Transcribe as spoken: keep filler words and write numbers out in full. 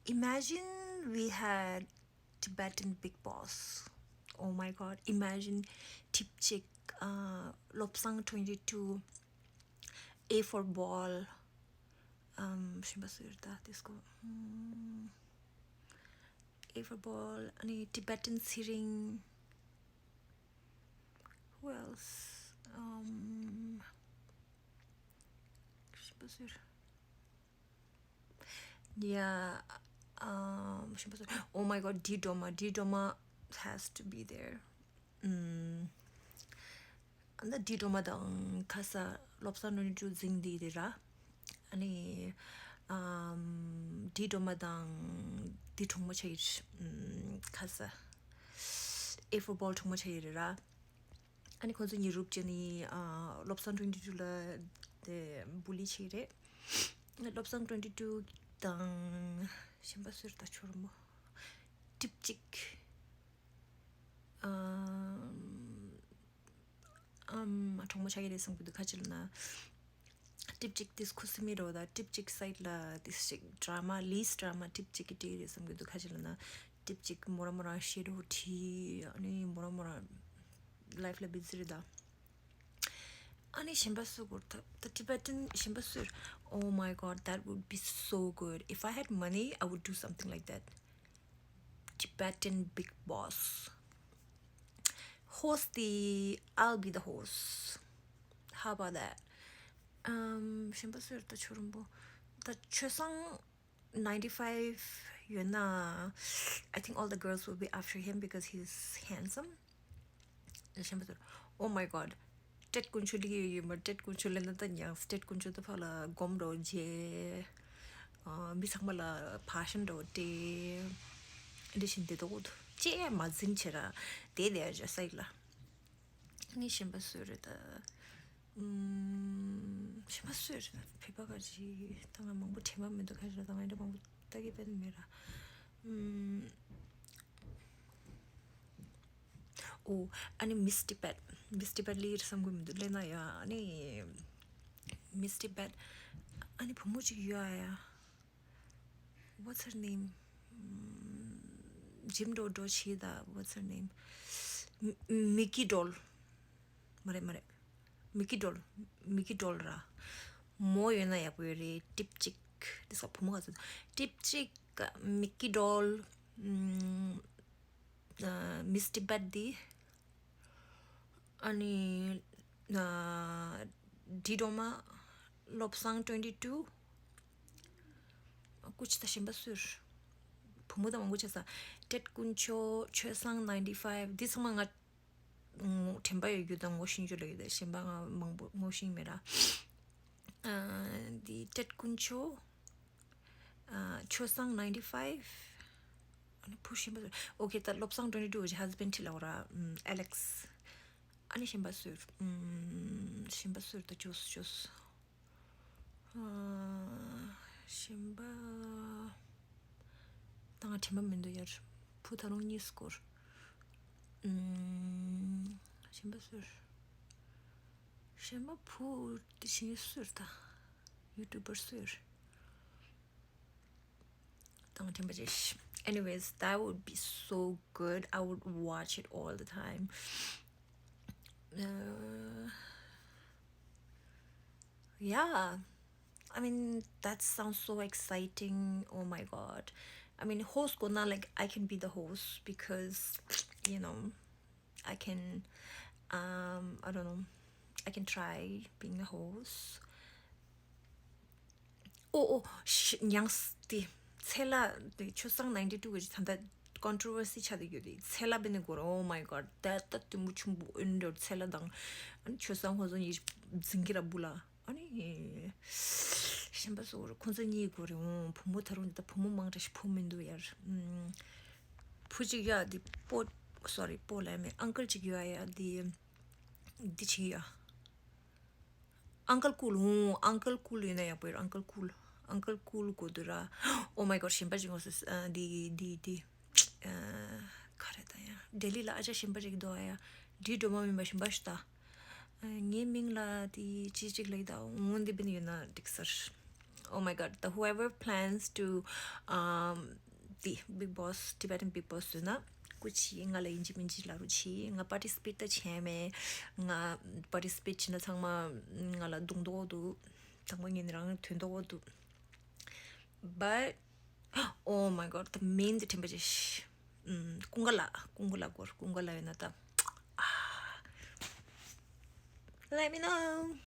Imagine we had Tibetan Bigg Boss. Oh my god, imagine དེབ་གཅིག uh, Lobsang twenty-two, A for Ball, um, གཞན་པ་སུ་རེད་ད་དེ་སྐོར། ཨམ། A for Ball, ཨ་ནི་Tibetan Sirring, who else? Um, གཞན་པ་སུ་རེད། Yeah, um, གཞན་པ་སུ། Oh my god, Dee Doma, Dee Doma has to be there. ཨམ། ཨ་ནི་Dee Doma དང་ཁ་ས་Lobsang twenty-two འཛིང་དེ་དེ་ར། ཨ་ནི་ཨམ། Dee Doma དང་དེ་གྲོགས་མོ་ཆ་ཡིར། ཨམ། ཁ་ས་A for Ball གྲོགས་མོ་ཆ་ཡིར་ར། ཨ་ནི་ཁོང་ཚོ་ཉེ་རུབ་ཅན་ནི་ཨ། Lobsang twenty-two ལ་དེ་bully བྱེད་རེད། Lobsang twenty-two དང་གཞན་པ་སུ་རེད་ད་ཁྱོད་རང་མོ། དེབ་གཅིག་ཨམ། ཨམ། གྲོགས་མོ་ཆགས་ཀྱི་རེད་བསམ་གྱི་འདུག་ཁ་ཅིག་ལ་ན། དེབ་གཅིག་དེ་ཁུ་སིམ་མེ་རོ་ད་དེབ་གཅིག་side ལ་དེ་ཞིག་drama, least drama དེབ་གཅིག་གི་བྲིས་རེད་བསམ་གྱི་འདུག་ཁ་ཅིག་ལ་ན། དེབ་གཅིག་མོ་ར་མོ་ར་ཤེ་རོ་བྲིས། ཨ་ནི་མོ་ར་མོ་ར་life ལ་busy རེད་ད། ཨ་ནི་གཞན་པ་སུ་གོ་ད། The Tibetan གཞན་པ་སུ། Oh my god, that would be so good. If I had money, I would do something like that. Tibetan Bigg Boss. Host the, I'll be the host. How about that? Um, གཞན་པ་སུ་རེད་ད་ཁྱོད་རང་པོ། ད་ཆོས་བཟང་ninety-five ཡོད་ན། I think all the girls will be after him because he's handsome. གཞན་པ་སུ། Oh my god. ཏྲེད་དཀོན་མཆོག་ལི་ཡོད་ཡོད་མ། ཏྲེད་དཀོན་མཆོག་ལེན་ན་ད་ཉག་ཏྲེད་དཀོན་མཆོག་ད་ཕ་ལ་སྒོམ་འགྲོ་རྗེས། ཨ། མི་ཚང་མ་ལ་ཕ་ཤན་འགྲོ་སྟེ། འདི་བཞིན་དེ་དོག་ཅེས་མ་འཛིན་ཆེ་ར། དེ་དེ་ཨ་ཅག་སའི་ལ། ནི་གཞན་པ་སུ་རེད་ད། ཨུམ། གཞན་པ་སུ་རེད། ཕེ་པ་ག་ཅི་ད་ང་མང་པོ་དྲན་པ་མི་འདུག་ཁ་ཤས་ད་ང་འདྲ་མང་པོ་ལྟ་གི་དཔེ་མེད་ར། ཨུམ། ཨོ། ཨ་ནི་Miss Tibet, Miss Tibet ལི་རེད་བསམ་གི་མི་འདུག་ལེ་ན་ཡ། ཨ་ནི་Miss Tibet། ཨ་ནི་བུ་མོ་ཅིག་ཡོད་ཨ་ཡ། What's her name? Jim Doe འགྲོ་ཆེ་ད། What's her name? Mickey Doll. མ་རེད་མ་རེད། Mickey Doll, Mickey Doll ར། མོ་ཡོད་ན་ཡག་པོ་ཡོད་རེད། དེབ་གཅིག་དེ་སོགས་བུ་མོ་ག་ཚོད། དེབ་གཅིག Mickey Doll. ཨུམ། ཨ། Miss Tibet འདི། ཨ་ནི། ཨ། Dee Doma, Lobsang twenty-two. ཀུ་ཅི་ད་གཞན་པ་སུ་རེད། བུ་མོ་ད་མང་པོ་ཆགས་ས། ཏྲེད་དཀོན་མཆོག་ཆོས་བཟང་ninety-five འདི་ཚང་མ་ང་དྲན་པ་ཡོད་རྒྱུ་དང་ངོ་ཤེས་རྒྱུ་ལ་ཡོད་དེ། གཞན་པ་ང་མང་པོ་ངོ་ཤེས་མེད་ར། ཨ། འདི་ཏྲེད་དཀོན་མཆོག་ཨ། ཆོས་བཟང་ninety-five. ཨ་ནི་བུ་གཞན་པ་སུ། Okay, ད་Lobsang twenty-two གི་husband ཁྲིད་ལ་འོ་ར། ཨམ། Alex. ཨ་ནི་གཞན་པ་སུ། ཨམ། གཞན་པ་སུ་ད་ཅོས་ཅོས། ཨ། གཞན་པ། ད་ང་དྲན་པ་མི་འདུག་ཡར། བུ་ད་རུང་གཉིས་སྐོར། ཨམ། གཞན་པ་སུ། གཞན་པ་བུ་དེ་བཞིན་སུ་རེད་ད། YouTuber སུ་རེད། དང་དྲན་པ་ཅིག Anyways, that would be so good. I would watch it all the time. Uh, yeah. I mean, that sounds so exciting. Oh my god. I mean, host gonna, like, I can be the host because, you know, I can, um, I don't know, I can try being a host. Oh, oh, sh- ཉང་སྟེ། ཚེ་ལ་དེ་ཆོས་བཟང་ninety-two གི་ད་ལྟ་controversy ཆགས་བསྡད་ཡོད་དེ། ཚེ་ལ་བེ་ནི་གོ་ར། Oh my god, that ད་དུ་མུ་ཆུང་བུ་ཨོན་འདྲ་ཚེ་ལ་དང་། ཨ་ནི་ཆོས་བཟང་ཧོ་ཟོན་ཡིར་འཛིང་གི་ར་བུ་ལ། ཨ་ནི། གཞན་པ་སོགས་ཁོང་ཚོ་གཉིས་དགོས་རེད་འོང་། བུ་མོ་ད་རུང་ད་བུ་མོ་མང་དྲགས་ཤིག་བུ་མི་འདུག་ཡར། ཨམ། བུ་གཅིག་ཡོད་འདི་པོ། Sorry, པོ་ལ་མེད། Uncle གཅིག་ཡོད་ཡ་འདི། འདི་གཅིག་ཡོད། Uncle Cool འོང་། Uncle Cool ཡོད་ན་ཡག་པོ་ཡོད། Uncle Cool, Uncle Cool དགོས་འདུག་ར། Oh my god, གཞན་པ་གཅིག་འོང་སོང་། འདི་འདི་འདི། ཨ། ག་རེ་ད་ཡ། ལྡི་ལི་ལ་ཨ་ཅག་གཞན་པ་ཅིག་འདུག་ཨ་ཡ། འདི་སྒྲོལ་མ་མིན་པ་གཞན་པ་ཞིག་ད། ཨ། ངའི་མིང་ལ་དེ་ཅི་ཅིག་ལབ་ད། འོ་འདི་བེ་ནི་ཡོད་ན་འགྲིག་ས་རེད། Oh my god, the whoever plans to um the Bigg Boss, Tibetan Bigg Boss ཟེར་ན་སྐུ་མཁྱེན། ང་ལ་ཡིན་གཅིག་མིན་གཅིག་ལབ་རོགས་གྱིས། ང་participate ད་བྱས་མེད། ང་participate བྱས་ན་ཚང་མ་ང་ལ་རྡུང་མདོག་འདུག། ཚང་མ་ངེད་རང་དོན་མདོག་འདུག། But oh my god, the main དེ་དྲན་པ་བྱས། ཀུན་དགའ་ལགས། ཀུན་དགའ་ལགས་སྐོར། ཀུན་དགའ་ལགས་ཡོད་ན་ད། Let me know.